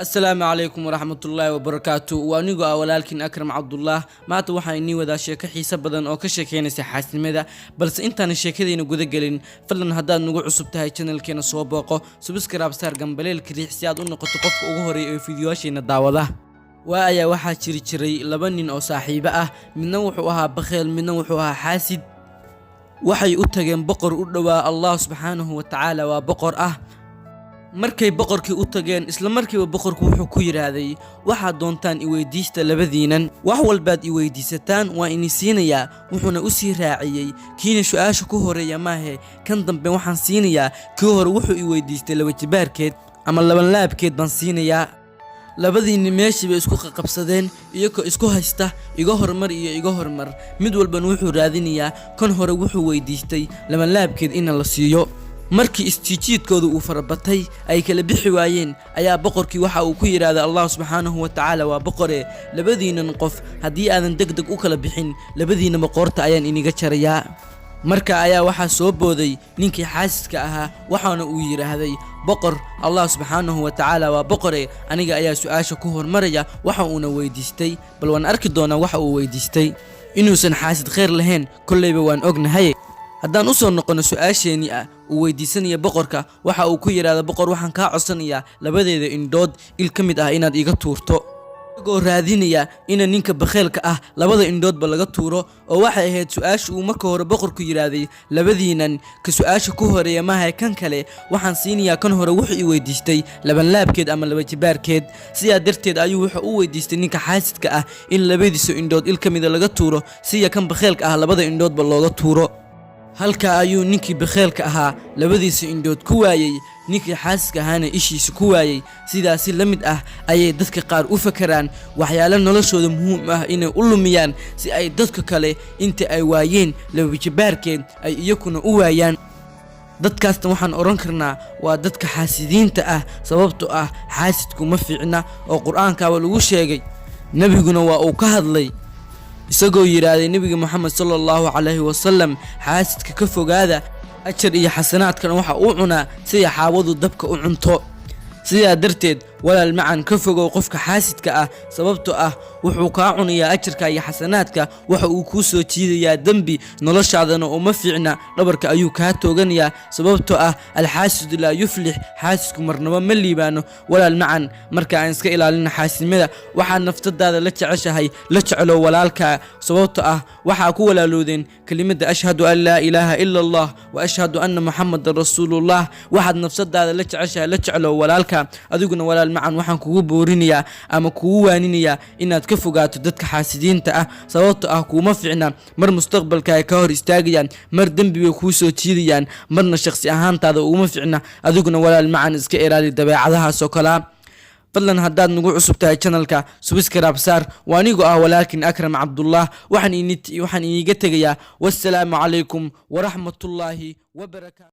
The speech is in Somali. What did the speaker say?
Asalaamu calaykum waraxmatullaahi wabarakaatu. Waa anigoo ah walaalkiin Akram Cabdullah. Maanta waxaan inii wadaa sheeko xiise badan oo ka sheekeynaysa xaasidnimada. Balse intaan sheekadayna guda gelin, fadlan haddaad nagu cusub tahay channelkeena soo booqo, subscribe saar, gambaleelka riix si aad u noqoto qofka ugu horeeya ee fiidiyoyaasheena daawada. Waa ayaa waxaa jiri jiray laba nin oo saaxiibo ah. Midna wuxuu ahaa bakheel, midna wuxuu ahaa xaasid. Waxay u tageen boqor u dhowaa Allah subxaanahu wa tacaala waa boqor ah. Markay boqorkii u tageen, isla markiiba boqorku wuxuu ku yidhaahday: "Waxaad doontaan iweydiista labadiinan, wax walbaad iweydiisataan waa ini siinayaa." Wuxuuna u sii raaciyey: "Kiina su-aasha ku horeeya maahe, kan dambe waxaan siinayaa kii hore wuxuu iweydiistay laba jibaarkeed ama labanlaabkeed baan siinayaa." Labadiinni meeshii bay isku qaqabsadeen, iyagoo isku haysta iga hormar iyo iga hormar. Mid walbana wuxuu raadinayaa kan hore wuxuu weydiistay labanlaabkeed ina la siiyo. Markii istiijiidkooda uu farabatay, ay kala bixi waayeen, ayaa boqorkii waxa uu ku yidhaahday: "Allah subxaanahu wa tacaala waa boqore, labadiinan qof haddii aadan deg deg u kala bixin, labadiinaba qoorta ayaan iniga jarayaa." Marka ayaa waxaa soo booday ninkii xaasidka ahaa, waxaana uu yidhaahday: "Boqor, Allah subxaanahu wa tacaala waa boqore, aniga ayaa su-aasha ku hormaraya." Waxa uuna weydiistay, bal waan arki doonaa waxa uu weydiistay. Inuusan xaasid khayr lahayn kollayba waan ognahay. Haddaan u soo noqono su-aasheenii ah uu weydiisanaya boqorka, waxa uu ku yidhahda: "Boqor, waxaan kaa codsanayaa labadeeda indhood il ka mid ah inaad iga tuurto." Isagoo raadinaya ina ninka bakheelka ah labada indhoodba laga tuuro, oo waxay ahayd su-aasha uu marka hore boqorku yidhaahday: "Labadiinan ka su-aasha ku horeeya maaha, kan kale waxaan siinayaa kan hore wuxuu i weydiistay labanlaabkeed ama laba jibaarkeed." Sidaa darteed ayuu wuxuu u weydiistay ninka xaasidka ah in labadiisa indhood il ka mida laga tuuro, siya kan bakheelka ah labada indhoodba looga tuuro. Halkaa ayuu ninkii bakheelka ahaa labadiisa indhood ku waayey, ninkii xaasidka ahaana ishiisa ku waayey. Sidaasi la mid ah ayay dadka qaar u fakaraan waxyaalo noloshooda muhiim ah inay u lumiyaan, si ay dadka kale inta ay waayeen labajibaarkeed ay iyakuna u waayaan. Dadkaasna waxaan odhan karnaa waa dadka xaasidiinta ah, sababtoo ah xaasidku ma fiicna oo Qur-aankaaba lagu sheegay, nebiguna waa uu ka hadlay, isagoo yidhaahday Nebiga Moxamed sala Allahu calayhi wasalam: "Xaasidka ka fogaada, ajar iyo xasanaadkan waxa uu cunaa sida xaawadu dabka u cunto." Sidaa darteed, walaal macan, ka fogow qofka xaasidka ah, sababtoo ah wuxuu kaa cunayaa ajarka iyo xasanaadka, waxa uu kuu soo jiidayaa dembi, noloshaadana uma fiicna, dhabarka ayuu kaa tooganayaa, sababtoo ah alxaasidu laa yuflix, xaasidku marnaba ma liibaano. Walaal macan, marka aan iska ilaalino xaasidnimada. Waxaad naftadaada la jeceshahay la jeclo walaalkaa, sababtoo ah waxaa ku walaaloodeen kelimadda ashhadu an laa ilaaha ila Allah wa ashhadu anna Muxamadan rasuulullah. Waxaad nafsadaada la jeceshahay la jeclo walaalka. Adiguna, walaal macan, waxaan kugu boorinayaa ama kugu waaninayaa inaad ka fogaato dadka xaasidiinta ah, sababto ah kuuma fiicna. Mar mustaqbalka ay ka hor istaagayaan, mar dembi bay kuu soo jiidayaan, marna shakhsi ahaantaada uguma fiicna. Adiguna, walaal macan, iska ilaali dabeecadahaas oo kalea. Fadlan haddaad nagu cusub tahay channelka, subscribe saar. Waa anigoo ah walaalkin Akram Cabdullah. Waxaan iniiga tegayaa wassalaamu calaykum waraxmatullaahi wabarakaatu.